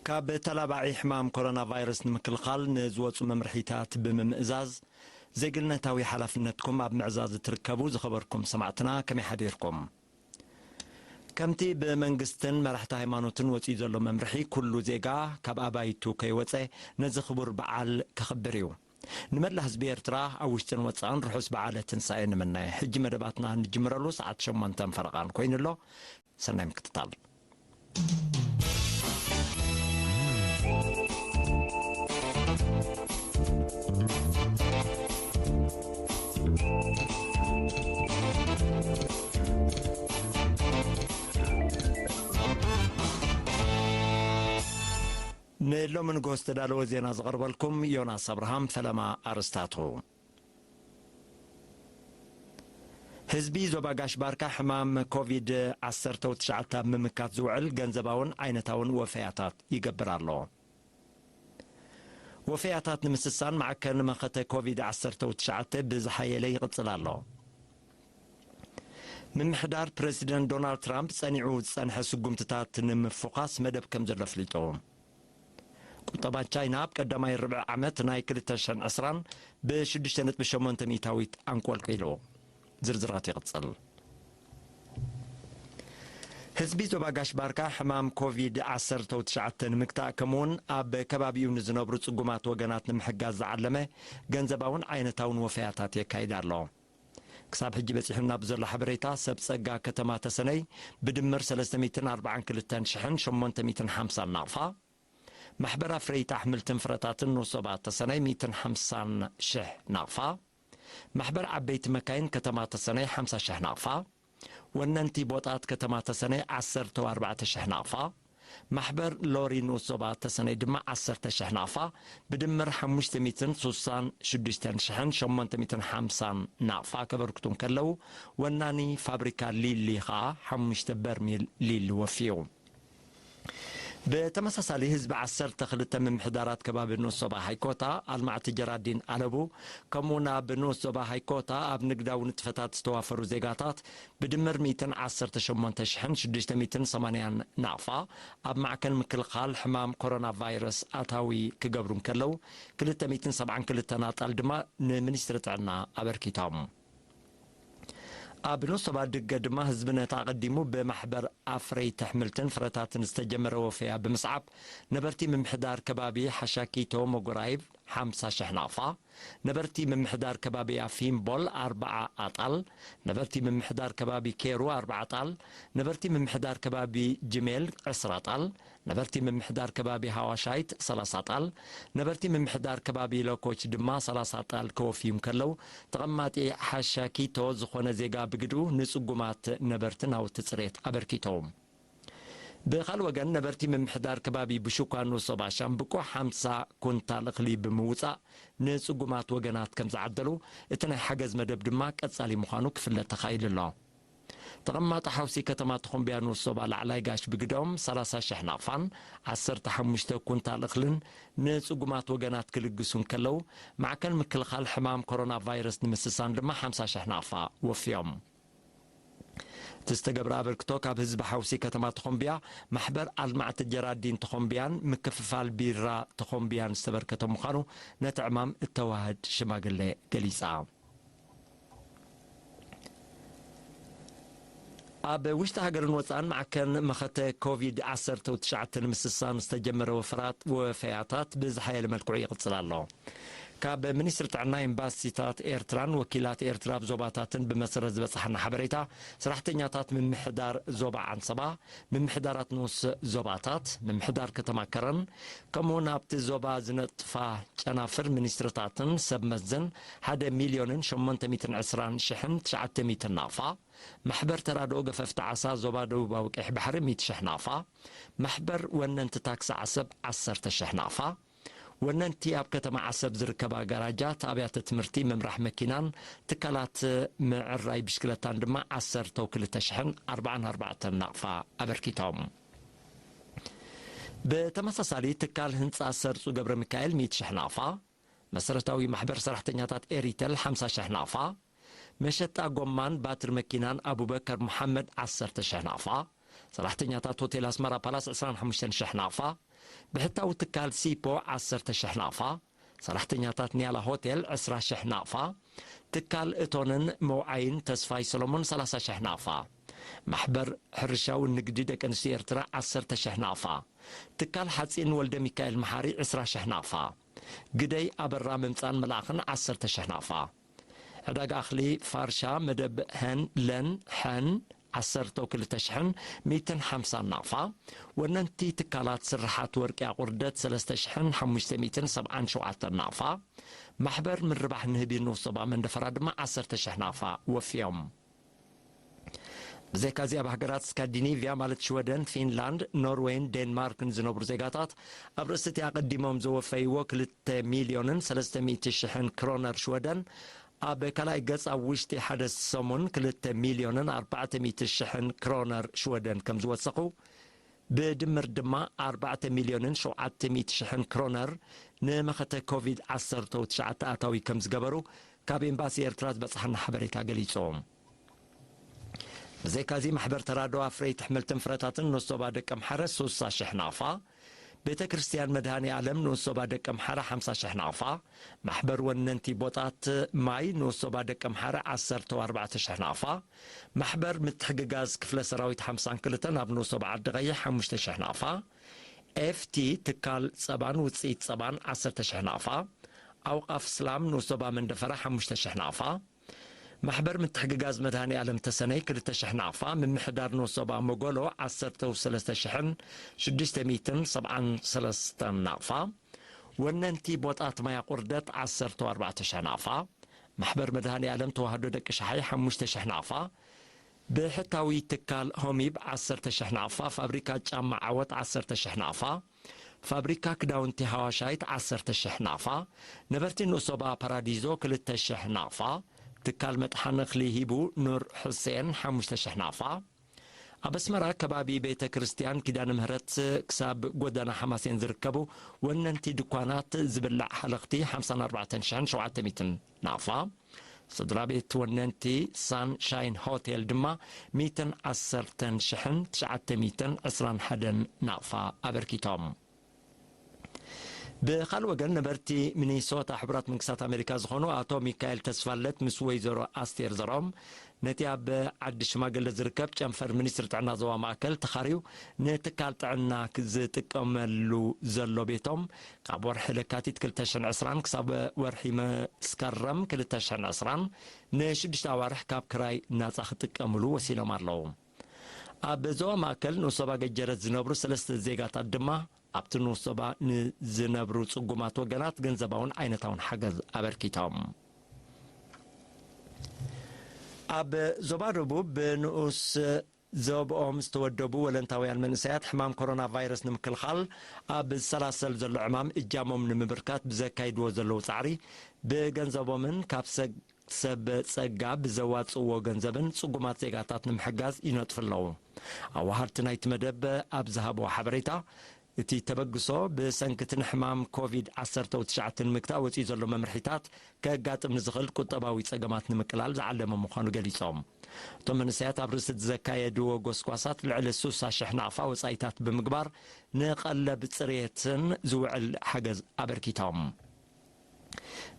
ካብ ተላባዒ ሕማም ኮሮና ቫይረስ ንምክልኻል ንዝወጹ መምርሒታት ብምምእዛዝ፣ ዜግነታዊ ሓላፍነትኩም ኣብ ምዕዛዝ እትርከቡ ዝኸበርኩም ሰማዕትና፣ ከመይ ሓዲርኩም? ከምቲ ብመንግስትን መራሕቲ ሃይማኖትን ወጺኡ ዘሎ መምርሒ፣ ኩሉ ዜጋ ካብ ኣባይቱ ከይወጸ ነዚ ክቡር በዓል ከኽብር እዩ። ንመላእ ህዝቢ ኤርትራ ኣብ ውሽጥን ወጻእን ርሑስ በዓለ ትንሳኤ ንምነ። ሕጂ መደባትና ንጅምረሉ ሰዓት ሸሞንተን ፈረቓን ኮይኑ ኣሎ። ሰናይ ምክትታል። ንሎሚ ንግሆ ዝተዳለወ ዜና ዘቕርበልኩም ዮናስ ኣብርሃም። ፈለማ ኣርስታቱ። ህዝቢ ዞባ ጋሽ ባርካ ሕማም ኮቪድ ዓሰርተ ትሽዓተ ኣብ ምምካት ዝውዕል ገንዘባውን ዓይነታውን ወፈያታት ይገብር ኣሎ። ወፈያታት ንምስሳን ማዕከን መኸተ ኮቪድ ዓሰርተ ትሽዓተ ብዝሓየለ ይቕጽል ኣሎ። ምምሕዳር ፕረዚደንት ዶናልድ ትራምፕ ጸኒዑ ዝጸንሐ ስጉምትታት ንምፍዃስ መደብ ከም ዘሎ ኣፍሊጡ። ቁጠባ ቻይና ኣብ ቀዳማይ ርብዒ ዓመት ናይ ክልተ ሽሕን ዕስራን ብሽዱሽተ ነጥቢ ሸሞንተ ሚእታዊት ኣንቆልቂሉ። ዝርዝራት ይቕጽል። ህዝቢ ዞባ ጋሽ ባርካ ሕማም ኮቪድ ዓሰርተ ትሽዓተ ንምግታእ፣ ከምኡውን ኣብ ከባቢኡ ንዝነብሩ ጽጉማት ወገናት ንምሕጋዝ ዝዓለመ ገንዘባውን ዓይነታውን ወፈያታት የካይድ ኣሎ። ክሳብ ሕጂ በጺሑና ብዘሎ ሓበሬታ፣ ሰብ ጸጋ ከተማ ተሰነይ ብድምር ሰለስተ ሚእትን ኣርባዓን ክልተን ሽሕን ሸሞንተ ሚእትን ሓምሳን ናቕፋ፣ ማሕበር ኣፍረይቲ ኣሕምልትን ፍረታትን ንኡስ ዞባ ተሰነይ ሚእትን ሓምሳን ሽሕ ናቕፋ፣ ማሕበር ዓበይቲ መካይን ከተማ ተሰነይ ሓምሳ ሽሕ ናቕፋ፣ ወነንቲ ቦጣት ከተማ ተሰነይ ዓሰርተ ኣርባዕተ ሽሕ ናቕፋ፣ ማሕበር ሎሪ ንኡስ ዞባ ተሰነይ ድማ ዓሰርተ ሽሕ ናቕፋ፣ ብድምር ሓሙሽተ ሚእትን ሱሳን ሽዱሽተን ሽሕን ሸሞንተ ሚእትን ሓምሳን ናቕፋ ከበርክቱ እንከለዉ፣ ወናኒ ፋብሪካ ሊሊ ኸኣ ሓሙሽተ በርሚል ሊሊ ወፍዩ። ብተመሳሳሊ ህዝቢ ዓሰርተ ክልተ ምምሕዳራት ከባቢ ንኡስ ዞባ ሃይኮታ፣ ኣልማዕቲ ጀራዲን ኣለቡ፣ ከምኡ ናብ ንኡስ ዞባ ሃይኮታ ኣብ ንግዳዊ ንጥፈታት ዝተዋፈሩ ዜጋታት ብድምር ሚእትን ዓሰርተ ሸሞንተ ሽሕን ሽዱሽተ ሚእትን ሰማንያን ናቕፋ ኣብ ማዕከን ምክልኻል ሕማም ኮሮና ቫይረስ ኣታዊ ክገብሩ እንከለዉ፣ ክልተ ሚእትን ሰብዓን ክልተን ኣጣል ድማ ንሚኒስትሪ ጥዕና ኣበርኪቶም። ኣብ ንኡስ ዞባ ድገ ድማ ህዝቢ ነቲ ኣቐዲሙ ብማሕበር ኣፍረይቲ ኣሕምልትን ፍረታትን ዝተጀመረ ወፈያ ብምስዓብ፣ ነበርቲ ምምሕዳር ከባቢ ሓሻኪቶ መጎራይብ ሓምሳ ሽሕ ናቕፋ፣ ነበርቲ ምምሕዳር ከባቢ ኣፊምቦል ኣርብዓ ኣጣል፣ ነበርቲ ምምሕዳር ከባቢ ኬሩ ኣርብዓ ኣጣል፣ ነበርቲ ምምሕዳር ከባቢ ጅሜል ዕስራ ኣጣል፣ ነበርቲ ምምሕዳር ከባቢ ሃዋሻይት ሰላሳ ጣል፣ ነበርቲ ምምሕዳር ከባቢ ሎኮች ድማ ሰላሳ ጣል ከወፍዩ እንከለዉ፣ ተቐማጢ ሓሻኪቶ ዝኾነ ዜጋ ብግድኡ ንጽጉማት ነበርቲ ናውቲ ጽሬት ኣበርኪቶም። ብኻልእ ወገን፣ ነበርቲ ምምሕዳር ከባቢ ብሹኳ ንኡስ ዞባ ሻምብቆ ሓምሳ ኩንታል እኽሊ ብምውጻእ ንጽጉማት ወገናት ከም ዝዓደሉ፣ እቲ ናይ ሓገዝ መደብ ድማ ቀጻሊ ምዃኑ ክፍለጥ ተኻኢሉ ኣሎ። ተቐማጢ ሓውሲ ከተማ ተኾምቢያ ንኡስ ዞባ ላዕላይ ጋሽ ብግደኦም ሰላሳ ሽሕ ናቕፋን ዓሰርተ ሓሙሽተ ኩንታል እኽልን ንጽጉማት ወገናት ክልግሱ እንከለዉ፣ ማዕከን ምክልኻል ሕማም ኮሮና ቫይረስ ንምስሳን ድማ ሓምሳ ሽሕ ናቕፋ ወፍዮም። እቲ ዝተገብረ ኣበርክቶ ካብ ህዝቢ ሓውሲ ከተማ ተኾምቢያ፣ ማሕበር ኣልማዕቲ ጀራዲን ተኾምቢያን ምክፍፋል ቢራ ተኾምቢያን ዝተበርከተ ምዃኑ ነቲ ዕማም እተዋህድ ሽማግሌ ገሊጻ። ኣብ ውሽጢ ሃገርን ወጻእን ማዕከን መኸተ ኮቪድ ዓሰርተ ትሽዓተ ንምስሳን ዝተጀመረ ወፈራት-፣ ወፈያታት ብዝሓየለ መልክዑ ይቕጽል ኣሎ። ካብ ሚኒስትሪ ጥዕና፣ ኤምባሲታት ኤርትራን ወኪላት ኤርትራ ኣብ ዞባታትን ብመሰረት ዝበጽሓና ሓበሬታ፣ ሰራሕተኛታት ምምሕዳር ዞባ ዓንሰባ፣ ምምሕዳራት ንኡስ ዞባታት፣ ምምሕዳር ከተማ ከረን፣ ከምኡውን ኣብቲ ዞባ ዝነጥፋ ጨናፍር ሚኒስትርታትን ሰብ መዝን ሓደ ሚልዮንን ሸሞንተ ሚእትን ዕስራን ሽሕን ትሽዓተ ሚእትን ናቕፋ፣ ማሕበር ተራድኦ ገፈፍቲ ዓሳ ዞባ ደቡባዊ ቀይሕ ባሕሪ ሚእቲ ሽሕ ናቕፋ፣ ማሕበር ወነንቲ ታክሲ ዓሰብ ዓሰርተ ሽሕ ናቕፋ፣ ወነንቲ ኣብ ከተማ ዓሰብ ዝርከባ ጋራጃት፣ ኣብያተ ትምህርቲ፣ ምምራሕ መኪናን ትካላት ምዕራይ ብሽክለታን ድማ ዓሰርተ ክልተ ሽሕን ኣርባዓን ኣርባዕተን ናቕፋ ኣበርኪቶም። ብተመሳሳሊ፣ ትካል ህንጻ ሰርጹ ገብረ ሚካኤል ሚእቲ ሽሕ ናቕፋ፣ መሰረታዊ ማሕበር ሰራሕተኛታት ኤሪተል ሓምሳ ሽሕ ናቕፋ፣ መሸጣ ጎማን ባትሪ መኪናን ኣቡበከር መሓመድ ዓሰርተ ሽሕ ናቕፋ፣ ሰራሕተኛታት ሆቴል ኣስመራ ፓላስ ዕስራን ሓሙሽተን ሽሕ ናቕፋ፣ ብሕታዊ ትካል ሲፖ ዓሰርተ ሽሕ ናቕፋ፣ ሰራሕተኛታት ኒያላ ሆቴል ዕስራ ሽሕ ናቕፋ፣ ትካል እቶንን መውዓይን ተስፋይ ሰሎሞን ሰላሳ ሽሕ ናቕፋ፣ ማሕበር ሕርሻዊ ንግዲ ደቂ ኣንስትዮ ኤርትራ ዓሰርተ ሽሕ ናቕፋ፣ ትካል ሓጺን ወልደ ሚካኤል መሓሪ ዕስራ ሽሕ ናቕፋ፣ ግደይ ኣበራ ምምጻን ምልኣኽን ዓሰርተ ሽሕ ናቕፋ። ዕዳጋ እኽሊ ፋርሻ መደብ ሀን ለን ሐን ዓሰርተ ክልተ ሽሕን ሚእትን ሓምሳን ናቕፋ፣ ወነንቲ ትካላት ስርሓት ወርቂ ኣቑርደት ሰለስተ ሽሕን ሓሙሽተ ሚእትን ሰብዓን ሸውዓተን ናቕፋ፣ ማሕበር ምርባሕ ንህቢ ንኡስ ዞባ መንደፈራ ድማ ዓሰርተ ሽሕ ናቕፋ ወፍዮም። ብዘይካዚ ኣብ ሃገራት ስካንዲኔቭያ ማለት ሽወደን፣ ፊንላንድ፣ ኖርዌይን ዴንማርክን ዝነብሩ ዜጋታት ኣብ ርእሲ እቲ ኣቐዲሞም ዘወፈይዎ ክልተ ሚልዮንን ሰለስተ ሚእቲ ሽሕን ክሮነር ሽወደን ኣብ ካልኣይ ገጽ ኣብ ውሽጢ ሓደ ሰሙን ክልተ ሚልዮንን ኣርባዕተ ሚእቲ ሽሕን ክሮነር ሽወደን ከም ዝወሰኹ፣ ብድምር ድማ ኣርባዕተ ሚልዮንን ሸውዓተ ሚእቲ ሽሕን ክሮነር ንመኸተ ኮቪድ ዓሰርተ ትሽዓተ ኣታዊ ከም ዝገበሩ ካብ ኤምባሲ ኤርትራ ዝበጽሓና ሓበሬታ ገሊጹ። ብዘይካዚ ማሕበር ተራድኦ ኣፍረይቲ ኣሕምልትን ፍረታትን ንኡስ ዞባ ደቀምሓረ ሱሳ ሽሕ ናቕፋ፣ ቤተ ክርስቲያን መድሃኔ ዓለም ንኡስ ዞባ ደቀምሓረ ሓምሳ ሽሕ ናቕፋ፣ ማሕበር ወነንቲ ቦጣት ማይ ንኡስ ዞባ ደቀምሓረ ዓሰርተ ኣርባዕተ ሽሕ ናቕፋ፣ ማሕበር ምትሕግጋዝ ክፍለ ሰራዊት ሓምሳን ክልተን ኣብ ንኡስ ዞባ ዓዲ ቀይሕ ሓሙሽተ ሽሕ ናቕፋ፣ ኤፍቲ ትካል ጸባን ውጽኢት ጸባን ዓሰርተ ሽሕ ናቕፋ፣ ኣውቃፍ ስላም ንኡስ ዞባ መንደፈራ ሓሙሽተ ሽሕ ናቕፋ፣ ማሕበር ምትሕግጋዝ መድሃኔ ዓለም ተሰነይ ክልተ ሽሕ ናቕፋ፣ ምምሕዳር ንኡስ ዞባ መጎሎ ዓሰርተ ሰለስተ ሽሕን ሽዱሽተ ሚእትን ሰብዓን ሰለስተን ናቕፋ፣ ወነንቲ ቦጣት ማይ ኣቑርደት ዓሰርተ ኣርባዕተ ሽሕ ናቕፋ፣ ማሕበር መድሃኔ ዓለም ተዋህዶ ደቂ ሸሓይ ሓሙሽተ ሽሕ ናቕፋ፣ ብሕታዊ ትካል ሆሚብ ዓሰርተ ሽሕ ናቕፋ፣ ፋብሪካ ጫማ ዓወት ዓሰርተ ሽሕ ናቕፋ፣ ፋብሪካ ክዳውንቲ ሃዋሻይት ዓሰርተ ሽሕ ናቕፋ፣ ነበርቲ ንኡስ ዞባ ፓራዲዞ ክልተ ሽሕ ናቕፋ፣ ትካል መጥሓን እኽሊ ሂቡ ኑር ሑሴን ሓሙሽተ ሽሕ ናቕፋ፣ ኣብ ኣስመራ ከባቢ ቤተ ክርስቲያን ኪዳነ ምህረት ክሳብ ጎደና ሓማሴን ዝርከቡ ወነንቲ ድኳናት ዝብላዕ ሃለኽቲ ሓምሳን ኣርባዕተን ሽሕን ሸውዓተ ሚእትን ናቕፋ፣ ስድራ ቤት ወነንቲ ሳንሻይን ሆቴል ድማ ሚእትን ዓሰርተን ሽሕን ትሽዓተ ሚእትን ዕስራን ሓደን ናቕፋ ኣበርኪቶም። ብኻልእ ወገን ነበርቲ ሚኒሶታ ሕቡራት መንግስታት ኣሜሪካ ዝኾኑ ኣቶ ሚካኤል ተስፋለት ምስ ወይዘሮ ኣስቴር ዘርኦም ነቲ ኣብ ዓዲ ሽማግለ ዝርከብ ጨንፈር ሚኒስትሪ ጥዕና ዞባ ማእከል ተኻርዩ ንትካል ጥዕና ዝጥቀመሉ ዘሎ ቤቶም ካብ ወርሒ ለካቲት ክልተ ሽሕን ዕስራን ክሳብ ወርሒ መስከረም ክልተ ሽሕን ዕስራን ንሽዱሽተ ኣዋርሕ ካብ ክራይ ናጻ ክጥቀምሉ ወሲኖም ኣለዉ። ኣብ ዞባ ማእከል ንኡስ ዞባ ገጀረት ዝነብሩ ሰለስተ ዜጋታት ድማ ኣብቲ ንኡስ ዞባ ንዝነብሩ ጽጉማት ወገናት ገንዘባውን ዓይነታውን ሓገዝ ኣበርኪቶም። ኣብ ዞባ ደቡብ ብንኡስ ዞብኦም ዝተወደቡ ወለንታውያን መንእሰያት ሕማም ኮሮና ቫይረስ ንምክልኻል ኣብ ዝሰላሰል ዘሎ ዕማም እጃሞም ንምብርካት ብዘካይድዎ ዘለዉ ጻዕሪ ብገንዘቦምን ካብ ሰግ-፣ ሰብ ጸጋ ብዘዋጽእዎ ገንዘብን ጽጉማት ዜጋታት ንምሕጋዝ ይነጥፉ ኣለዉ። ኣዋሃድቲ ናይቲ መደብ ኣብ ዝሃብዎ ሓበሬታ፣ እቲ ተበግሶ ብሰንኪ እቲ ንሕማም ኮቪድ ዓሰርተ ትሽዓተ ንምግታእ ወጺኡ ዘሎ መምርሒታት ከጋጥም ንዝኽእል ቁጠባዊ ጸገማት ንምቅላል ዝዓለመ ምዃኑ ገሊጾም። እቶም መንእሰያት ኣብ ርእሲ እቲ ዘካየድዎ ጎስጓሳት ልዕሊ ስሳ ሽሕ ናቕፋ ወጻኢታት ብምግባር ንቐለብ ጽሬትን ዝውዕል ሓገዝ ኣበርኪቶም።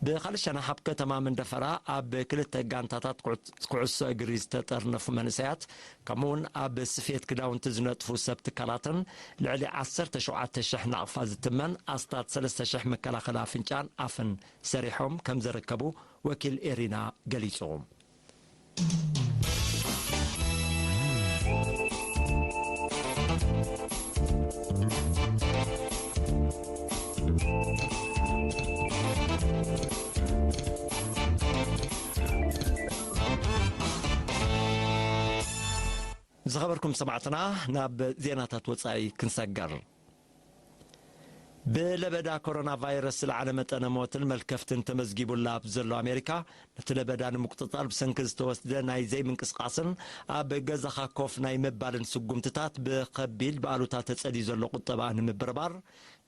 ብኻልእ ሸነኽ ኣብ ከተማ መንደፈራ ኣብ ክልተ ጋንታታት ኩዕ-፣ ኩዕሶ እግሪ ዝተጠርነፉ መንእሰያት ከምኡውን ኣብ ስፌት ክዳውንቲ ዝነጥፉ ሰብ ትካላትን ልዕሊ ዓሰርተ ሸውዓተ ሽሕ ናቕፋ ዝትመን ኣስታት ሰለስተ ሽሕ መከላኸሊ ኣፍንጫን ኣፍን ሰሪሖም ከም ዘረከቡ ወኪል ኤሪና ገሊጹ። ዝኸበርኩም ሰማዕትና፣ ናብ ዜናታት ወጻኢ ክንሰገር። ብለበዳ ኮሮና ቫይረስ ዝለዓለ መጠነ ሞትን መልከፍትን ተመዝጊቡላ ኣብ ዘሎ ኣሜሪካ፣ ነቲ ለበዳ ንምቁጽጻር ብሰንኪ ዝተወስደ ናይ ዘይምንቅስቓስን ኣብ ገዛኻ ኮፍ ናይ ምባልን ስጉምትታት ብኸቢድ ብኣሉታ ተጸልዩ ዘሎ ቁጠባ ንምብርባር፣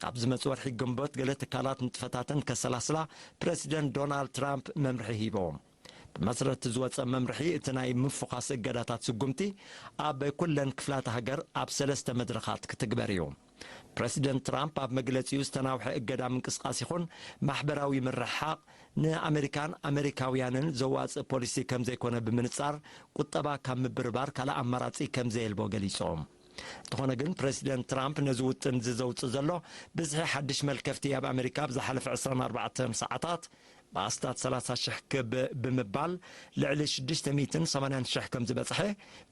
ካብ ዝመጽእ ወርሒ ግንቦት ገለ ትካላት ንጥፈታተን ከሰላስላ ፕረሲደንት ዶናልድ ትራምፕ መምርሒ ሂቦም። ብመሰረት ዝወጸ መምርሒ፣ እቲ ናይ ምፍዃስ እገዳታት ስጉምቲ ኣብ ኩለን ክፍላተ ሃገር ኣብ ሰለስተ መድረኻት ክትግበር እዩ። ፕረሲደንት ትራምፕ ኣብ መግለጺኡ፣ ዝተናውሐ እገዳ ምንቅስቓስ ይኹን ማሕበራዊ ምርሕሓቕ ንኣመሪካን ኣመሪካውያንን ዘዋጽእ ፖሊሲ ከም ዘይኮነ ብምንጻር፣ ቁጠባ ካብ ምብርባር ካልእ ኣማራጺ ከም ዘየልቦ ገሊጹ። እንተኾነ ግን፣ ፕረሲደንት ትራምፕ ነዚ ውጥን እዚ ዘውጽእ ዘሎ፣ ብዝሒ ሓድሽ መልከፍቲ ኣብ ኣመሪካ ኣብ ዝሓለፈ ዕስራን ኣርባዕተን ሰዓታት ብኣስታት ሰላሳ ሽሕ ክብ ብምባል፣ ልዕሊ ሽዱሽተ ሚእትን ሰማንያን ሽሕ ከም ዝበጽሐ፣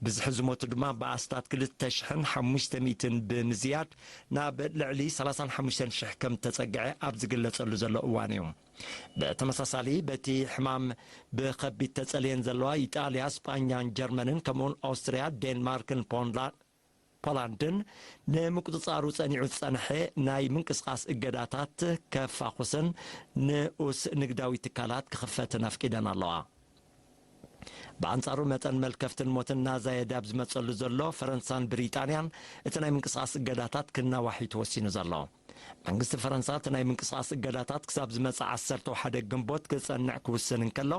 ብዝሒ ዝሞቱ ድማ ብኣስታት ክልተ ሽሕን ሓሙሽተ ሚእትን ብምዝያድ፣ ናብ ልዕሊ ሰላሳን ሓሙሽተን ሽሕ ከም ተጸግዐ ኣብ ዝግለጸሉ ዘሎ እዋን እዩ። ብተመሳሳሊ፣ በቲ ሕማም ብኸቢድ ተጸልየን ዘለዋ ኢጣልያ፣ ስጳኛን ጀርመንን፣ ከምኡውን ኣውስትርያ፣ ዴንማርክን ፖንላ-፣ ፖላንድን፣ ንምቁጽጻሩ ጸኒዑ ዝጸንሐ ናይ ምንቅስቓስ እገዳታት ከፋኹስን ንኡስ ንግዳዊ ትካላት ክኽፈትን ኣፍቂደን ኣለዋ። ብኣንጻሩ፣ መጠን መልከፍትን ሞትን እናዛየደ ኣብ ዝመጸሉ ዘሎ፣ ፈረንሳን ብሪጣንያን እቲ ናይ ምንቅስቓስ እገዳታት ክናዋሕ እዩ ተወሲኑ ዘሎ። መንግስቲ ፈረንሳ እቲ ናይ ምንቅስቓስ እገዳታት ክሳብ ዝመጽእ ዓሰርተ ሓደ ግንቦት ክጸንዕ ክውስን እንከሎ፣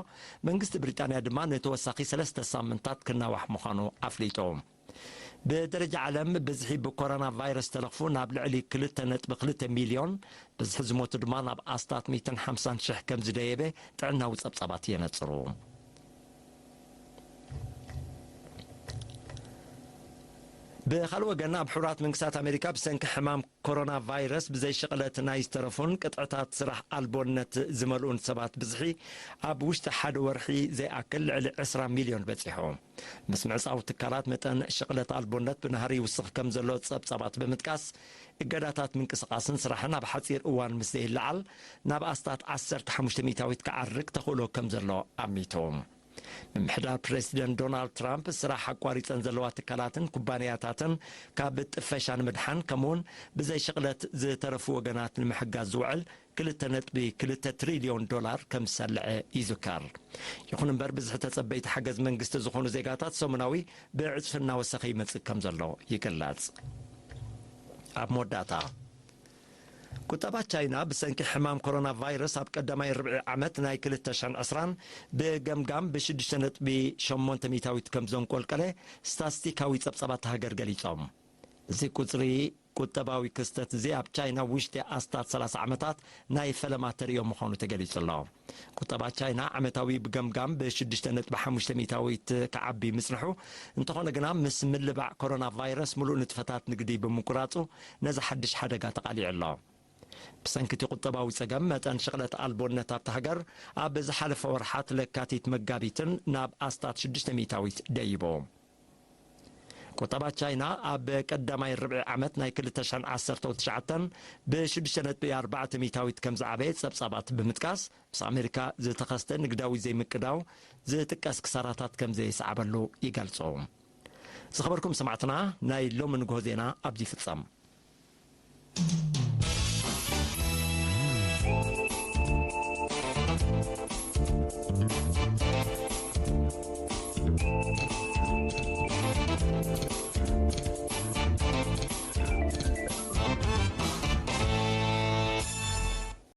መንግስቲ ብሪጣንያ ድማ ንተወሳኺ ሰለስተ ሳምንታት ክናዋሕ ምዃኑ ኣፍሊጡ። ብደረጃ ዓለም፣ ብዝሒ ብኮሮና ቫይረስ ተለኽፉ ናብ ልዕሊ ክልተ ነጥቢ ክልተ ሚልዮን፣ ብዝሒ ዝሞቱ ድማ ናብ ኣስታት ሚእትን ሓምሳን ሽሕ ከም ዝደየበ ጥዕናዊ ጸብጻባት የነጽሩ። ብኻልእ ወገን፣ ኣብ ሕቡራት መንግስታት ኣሜሪካ ብሰንኪ ሕማም ኮሮና ቫይረስ ብዘይ ሽቕለት ናይ ዝተረፉን ቅጥዕታት ስራሕ ኣልቦነት ዝመልኡን ሰባት ብዝሒ ኣብ ውሽጢ ሓደ ወርሒ ዘይኣክል ልዕሊ ዕስራ ሚልዮን በጺሑ። ምስ ምዕጻው ትካላት፣ መጠን ሽቕለት ኣልቦነት ብናህሪ ይውስኽ ከም ዘሎ ጸብጻባት ብምጥቃስ፣ እገዳታት ምንቅስቓስን ስራሕን ኣብ ሓጺር እዋን ምስ ዘይለዓል፣ ናብ ኣስታት ዓሰርተ ሓሙሽተ ሚእታዊት ክዓርግ ተኽእሎ ከም ዘሎ ኣሚቱ። ምምሕዳር ፕሬዚደንት ዶናልድ ትራምፕ፣ ስራሕ ኣቋሪጸን ዘለዋ ትካላትን ኩባንያታትን ካብ ጥፈሻ ንምድሓን፣ ከምኡውን ብዘይ ሽቕለት ዝተረፉ ወገናት ንምሕጋዝ ዝውዕል ክልተ ነጥቢ ክልተ ትሪልዮን ዶላር ከም ዝሰልዐ ይዝከር። ይኹን እምበር፣ ብዝሒ ተጸበይቲ ሓገዝ መንግስቲ ዝኾኑ ዜጋታት ሰሙናዊ ብዕጽፊ እናወሰኸ ይመጽእ ከም ዘሎ ይግለጽ። ኣብ መወዳእታ፣ ቁጠባ ቻይና ብሰንኪ ሕማም ኮሮና ቫይረስ ኣብ ቀዳማይ ርብዒ ዓመት ናይ ክልተ ሽሕን ዕስራን ብገምጋም ብሽዱሽተ ነጥቢ ሸሞንተ ሚእታዊት ከም ዘንቆልቀለ ስታስቲካዊ ጸብጻባት ሃገር ገሊጾም። እዚ ቁጽሪ ቁጠባዊ ክስተት እዚ ኣብ ቻይና ውሽጢ ኣስታት ሰላሳ ዓመታት ናይ ፈለማ ተርእዮ ምዃኑ ተገሊጹ ኣሎ። ቁጠባ ቻይና ዓመታዊ ብገምጋም ብሽዱሽተ ነጥቢ ሓሙሽተ ሚእታዊት ክዓቢ ምጽንሑ፣ እንተኾነ ግና፣ ምስ ምልባዕ ኮሮና ቫይረስ ምሉእ ንጥፈታት ንግዲ ብምቁራጹ፣ ነዚ ሓድሽ ሓደጋ ተቓሊዑ ኣሎ። ብሰንኪ እቲ ቁጠባዊ ጸገም፣ መጠን ሽቕለት ኣልቦነት ኣብታ ሃገር ኣብ ዝሓለፈ ወርሓት ለካቲት መጋቢትን ናብ ኣስታት ሽዱሽተ ሚእታዊት ደይቡ። ቁጠባ ቻይና ኣብ ቀዳማይ ርብዒ ዓመት ናይ ክልተ ሽሕን ዓሰርተው ትሽዓተን ብሽዱሽተ ነጥቢ ኣርባዕተ ሚእታዊት ከም ዝዓበየ ጸብጻባት ብምጥቃስ፣ ምስ ኣሜሪካ ዝተኸስተ ንግዳዊ ዘይምቅዳው ዝጥቀስ ክሳራታት ከም ዘየስዓበሉ ይገልጹ። ዝኸበርኩም ሰማዕትና፣ ናይ ሎሚ ንግሆ ዜና ኣብዚ ይፍጸም።